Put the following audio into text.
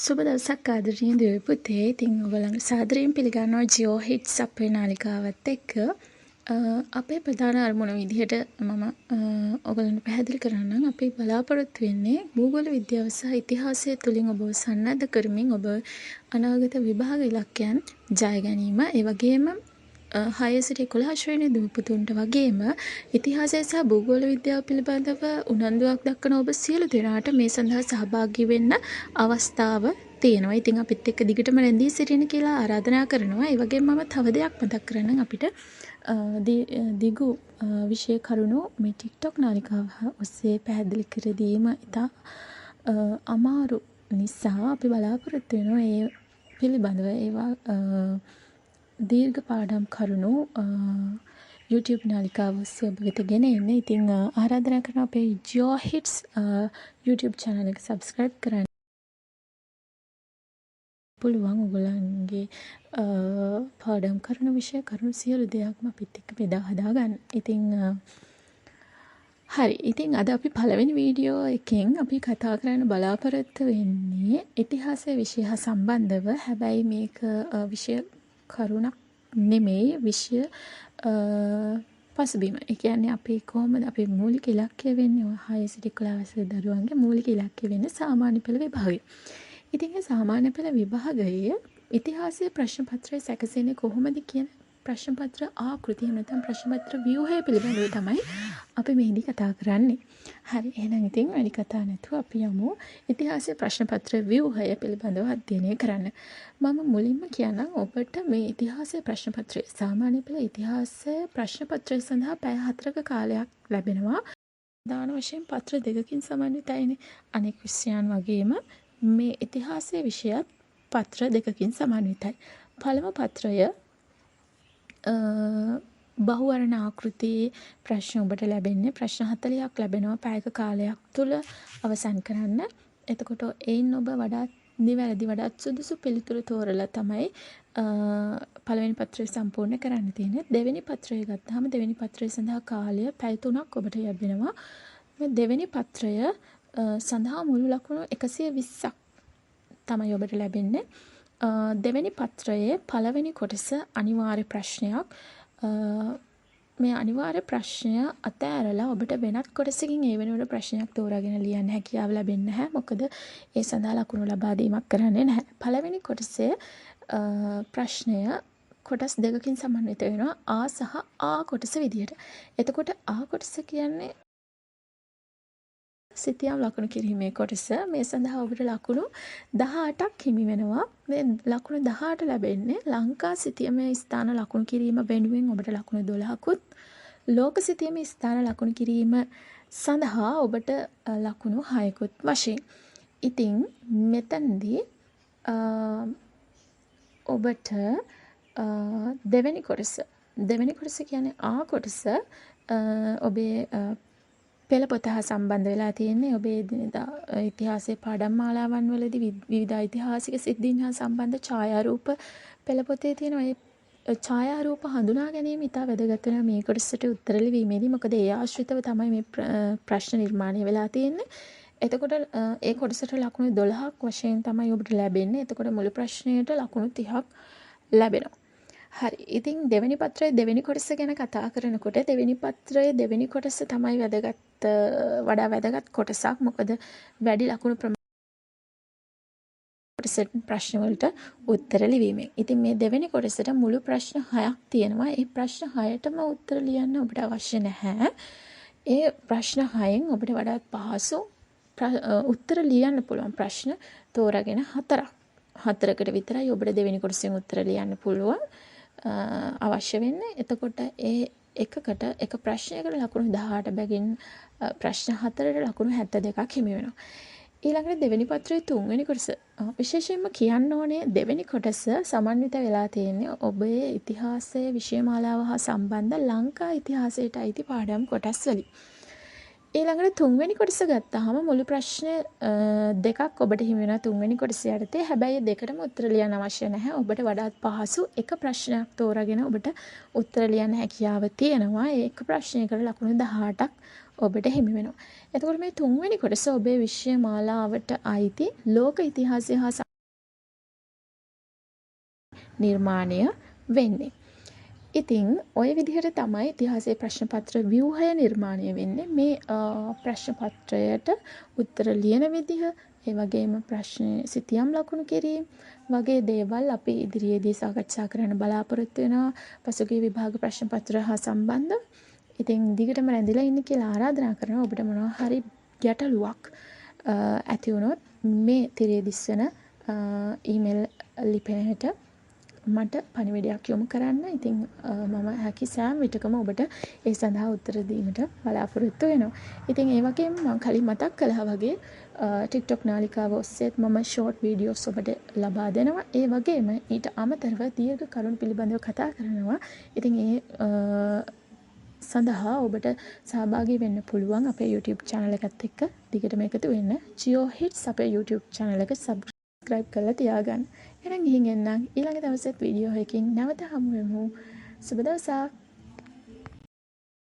සුබ දවසක් ආදරණීය දුවේ පුතේ. ඉතින් ඔයගොල්ලන්ව සාදරයෙන් පිළිගන්නවා ජියෝ හිට්ස් අපේ නාලිකාවත් එක්ක. අපේ ප්‍රධාන අරමුණ විදිහට මම ඔයගොල්ලන්ට පැහැදිලි කරන්නම්. අපි බලාපොරොත්තු වෙන්නේ භූගෝල විද්‍යාව සහ ඉතිහාසය තුලින් ඔබව සන්නද්ධ කරමින් ඔබ අනාගත විභාග ඉලක්කයන් ජය ගැනීම. ඒ වගේම 6 සිට 11 ශ්‍රේණියේ දූ පුතුන්ට වගේම ඉතිහාසය සහ භූගෝල විද්‍යාව පිළිබඳව උනන්දුවක් දක්වන ඔබ සියලු දෙනාට මේ සඳහා සහභාගී වෙන්න අවස්ථාව තියෙනවා. ඉතින් අපිත් එක්ක දිගටම රැඳී සිටින්න කියලා ආරාධනා කරනවා. ඒ වගේම මම තව දෙයක් මතක් කරන්නම්. අපිට දිගු විෂය කරුණු මේ ටික්ටොක් නාලිකාව ඔස්සේ පැහැදිලි කර දීම ඉතා අමාරු නිසා අපි බලාපොරොත්තු වෙනවා ඒ පිළිබඳව ඒවා දීර්ඝ පාඩම් කරුණු YouTube නාලිකාව ඔස්සේ ඔබ වෙත ගෙන එන්න. ඉතින් ආරාධනා කරනවා අපේ Geo Hits YouTube channel එක subscribe කරන්න. පුළුවන් ඔයගොල්ලන්ගේ පාඩම් කරන විෂය කරුණු සියලු දෙයක්ම අපිත් එක්ක බෙදා හදා ගන්න. ඉතින් හරි. ඉතින් අද අපි පළවෙනි වීඩියෝ එකෙන් අපි කතා කරන්න බලාපොරොත්තු වෙන්නේ ඉතිහාසය විෂය හා සම්බන්ධව. හැබැයි මේක විෂය කරුණක් නෙමෙයි, විෂය පසුබිම. ඒ කියන්නේ අපි කොහොමද අපේ මූලික ඉලක්කය වෙන්නේ, ඔය 6 සිට 11 වසරේ දරුවන්ගේ මූලික ඉලක්කය වෙන්නේ සාමාන්‍ය පෙළ විභාගය. ඉතින් ඒ සාමාන්‍ය පෙළ විභාගයේ ඉතිහාසයේ ප්‍රශ්න පත්‍රය සැකසෙන්නේ කොහොමද කියන ප්‍රශ්න පත්‍ර ආකෘතිය, එහෙම නැත්නම් ප්‍රශ්න පත්‍ර ව්‍යුහය පිළිබඳව තමයි අපි මෙහිදී කතා කරන්නේ. හරි, එහෙනම් ඉතින් වැඩි කතා නැතුව අපි යමු ඉතිහාසයේ ප්‍රශ්න පත්‍ර ව්‍යුහය පිළිබඳව අධ්‍යයනය කරන්න. මම මුලින්ම කියන්නම් ඔබට මේ ඉතිහාසයේ ප්‍රශ්න පත්‍රය, සාමාන්‍ය පෙළ ඉතිහාසයේ ප්‍රශ්න පත්‍රය සඳහා පැය 4ක කාලයක් ලැබෙනවා. ප්‍රධාන වශයෙන් පත්‍ර දෙකකින් සමන්විතයිනේ. අනෙක් විෂයන් වගේම මේ ඉතිහාසයේ විෂයත් පත්‍ර දෙකකින් සමන්විතයි. පළමු පත්‍රය බහුවර්ණ ආකෘතියේ ප්‍රශ්න ඔබට ලැබෙන්නේ. ප්‍රශ්න 40ක් ලැබෙනවා පැයක කාලයක් තුල අවසන් කරන්න. එතකොට එයින් ඔබ වඩාත් නිවැරදි, වඩාත් සුදුසු පිළිතුරු තෝරලා තමයි පළවෙනි පත්‍රය සම්පූර්ණ කරන්න තියෙන්නේ. දෙවෙනි පත්‍රය ගත්තාම දෙවෙනි පත්‍රය සඳහා කාලය පැය 3ක් ඔබට ලැබෙනවා. මේ දෙවෙනි පත්‍රය සඳහා මුළු ලකුණු 120ක් තමයි ඔබට ලැබෙන්නේ. දෙවෙනි පත්‍රයේ පළවෙනි කොටස අනිවාර්ය ප්‍රශ්නයක්. මේ අනිවාර්ය ප්‍රශ්නය අතෑරලා ඔබට වෙනත් කොටසකින් ඒ වෙනුවට ප්‍රශ්නයක් තෝරාගෙන ලියන්න හැකියාව ලැබෙන්නේ නැහැ. මොකද ඒ සඳහා ලකුණු ලබා දීමක් කරන්නේ නැහැ. පළවෙනි කොටසේ ප්‍රශ්නය කොටස් දෙකකින් සමන්විත වෙනවා, ආ සහ ආ කොටස විදියට. එතකොට ආ කොටස කියන්නේ සිතියම් ලකුණු කිරීමේ කොටස. මේ සඳහා ඔබට ලකුණු 18ක් හිමි වෙනවා. මේ ලකුණු 18 ලැබෙන්නේ ලංකා සිතියමේ ස්ථාන ලකුණු කිරීම වෙනුවෙන් ඔබට ලකුණු 12කුත්, ලෝක සිතියමේ ස්ථාන ලකුණු කිරීම සඳහා ඔබට ලකුණු 6කුත් වශයෙන්. ඉතින් මෙතනදී ඔබට දෙවෙනි කොටස, දෙවෙනි කොටස කියන්නේ ආ කොටස, ඔබේ පෙළ පොත හා සම්බන්ධ වෙලා තියෙන්නේ. ඔබේ එදිනෙදා ඉතිහාසයේ පාඩම් මාලාවන් වලදී විවිධ ඓතිහාසික සිද්ධීන් හා සම්බන්ධ ඡායාරූප පෙළ පොතේ තියෙනවා. ඒ ඡායාරූප හඳුනා ගැනීම ඉතා වැදගත් වෙනවා මේ කොටසට උත්තර ලිවීමේදී. මොකද ඒ ආශ්‍රිතව තමයි මේ ප්‍රශ්න නිර්මාණය වෙලා තියෙන්නේ. එතකොට ඒ කොටසට ලකුණු 12ක් වශයෙන් තමයි ඔබට ලැබෙන්නේ. එතකොට මුළු ප්‍රශ්නයට ලකුණු 30ක් ලැබෙනවා. හරි. ඉතින් දෙවෙනි පත්‍රයේ දෙවෙනි කොටස ගැන කතා කරනකොට දෙවෙනි පත්‍රයේ දෙවෙනි කොටස තමයි වඩා වැදගත් කොටසක්. මොකද වැඩි ලකුණු කොටස ප්‍රශ්න වලට උත්තර ලිවීමෙන්. ඉතින් මේ දෙවෙනි කොටසට මුළු ප්‍රශ්න 6ක් තියෙනවා. ඒ ප්‍රශ්න 6ටම උත්තර ලියන්න ඔබට අවශ්‍ය නැහැ. ඒ ප්‍රශ්න 6න් ඔබට වඩාත් පහසු උත්තර ලියන්න පුළුවන් ප්‍රශ්න තෝරාගෙන හතරකට විතරයි ඔබට දෙවෙනි කොටසෙන් උත්තර ලියන්න පුළුවන් අවශ්‍ය වෙන්නේ. එතකොට ඒ එකකට එක ප්‍රශ්නයකට ලකුණු 18 බැගින් ප්‍රශ්න 4ට ලකුණු 72ක් හිමි වෙනවා. ඊළඟට දෙවෙනි පත්‍රයේ තුන්වෙනි කොටස, විශේෂයෙන්ම කියන්න ඕනේ දෙවෙනි කොටස සමන්විත වෙලා තියෙන්නේ ඔබේ ඉතිහාසයේ විෂය මාලාව හා සම්බන්ධ ලංකා ඉතිහාසයට අයිති පාඩම් කොටස් වලින්. ඊළඟට තුන්වෙනි කොටස ගත්තාම මුළු ප්‍රශ්න දෙකක් ඔබට හිමි වෙනවා තුන්වෙනි කොටස යටතේ. හැබැයි දෙකටම උත්තර ලියන්න අවශ්‍ය නැහැ. ඔබට වඩාත් පහසු එක ප්‍රශ්නයක් තෝරාගෙන ඔබට උත්තර ලියන්න හැකියාව තියෙනවා. ඒ එක ප්‍රශ්නයකට ලකුණු 18ක් ඔබට හිමි වෙනවා. එතකොට මේ තුන්වෙනි කොටස ඔබේ විෂය මාලාවට අයිති ලෝක ඉතිහාසය හා නිර්මාණය වෙන්නේ. ඉතින් ඔය විදිහට තමයි ඉතිහාසයේ ප්‍රශ්න පත්‍ර ව්‍යුහය නිර්මාණය වෙන්නේ. මේ ප්‍රශ්න පත්‍රයට උත්තර ලියන විදිහ, ඒ වගේම ප්‍රශ්න සිතියම් ලකුණු කිරීම වගේ දේවල් අපි ඉදිරියේදී සාකච්ඡා කරන්න බලාපොරොත්තු වෙනවා පසුගිය විභාග ප්‍රශ්න පත්‍ර හා සම්බන්ධව. ඉතින් දිගටම රැඳිලා ඉන්න කියලා ආරාධනා කරනවා. ඔබට මොනවා හරි ගැටලුවක් ඇති වුණොත් මේ තිරයේ දිස්වන ඊමේල් ලිපිනයට මට පණිවිඩයක් යොමු කරන්න. ඉතින් මම හැකි සෑම විටකම ඔබට ඒ සඳහා උත්තර දීමට බලාපොරොත්තු වෙනවා. ඉතින් ඒ වගේම මං කලින් මතක් කළා වගේ ටික්ටොක් නාලිකාව ඔස්සේත් මම ෂෝට් වීඩියෝස් ඔබට ලබා දෙනවා. ඒ වගේම ඊට අමතරව දීර්ඝ කරුණු පිළිබඳව කතා කරනවා. ඉතින් ඒ සඳහා ඔබට සහභාගී වෙන්න පුළුවන් අපේ YouTube channel එකත් එක්ක දිගටම එකතු වෙන්න. Geo Hits අපේ YouTube channel එක subscribe කරලා තියාගන්න. එහෙනම් ගිහින් එන්නම්. ඊළඟ දවසෙත් වීඩියෝ එකකින් නැවත හමු වෙමු. සුබ දවසක්.